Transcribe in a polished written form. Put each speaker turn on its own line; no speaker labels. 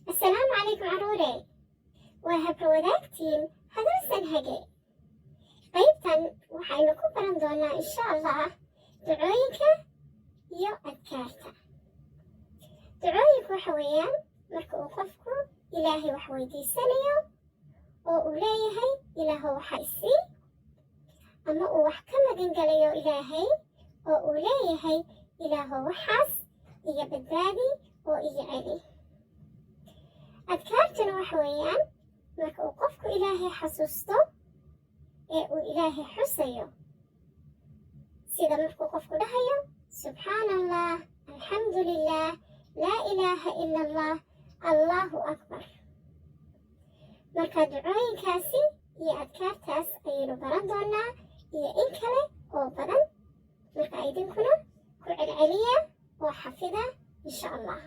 Asalaamu calaykum caruure, waa habra wadaagtiin Hadalsan Hage. Qaybtan waxaynu ku baran doonaa, insha Allah, ducooyinka iyo adkaarta. Ducooyinku waxa weeyaan marka uu qofku Ilaahay wax weydiisanayo oo uu leeyahay "Ilaaho, waxa isii", ama uu wax ka magan galayo Ilaahay oo uu leeyahay "Ilaaho, waxaas iga badbaadi oo iga celi". Adkaartuna waxa weeyaan marka uu qofku Ilaahay xasuusto ee uu Ilaahay xusayo, sida markuu qofku dhahayo "Subxaana Allah, alxamdu lilah, laa ilaaha ila Allah, Allahu akbar". Marka ducooyinkaasi iyo adkaartaas ayaynu baran doonaa iyo in kale oo badan. Marka idinkuna ku celceliya oo xafida, insha Allah.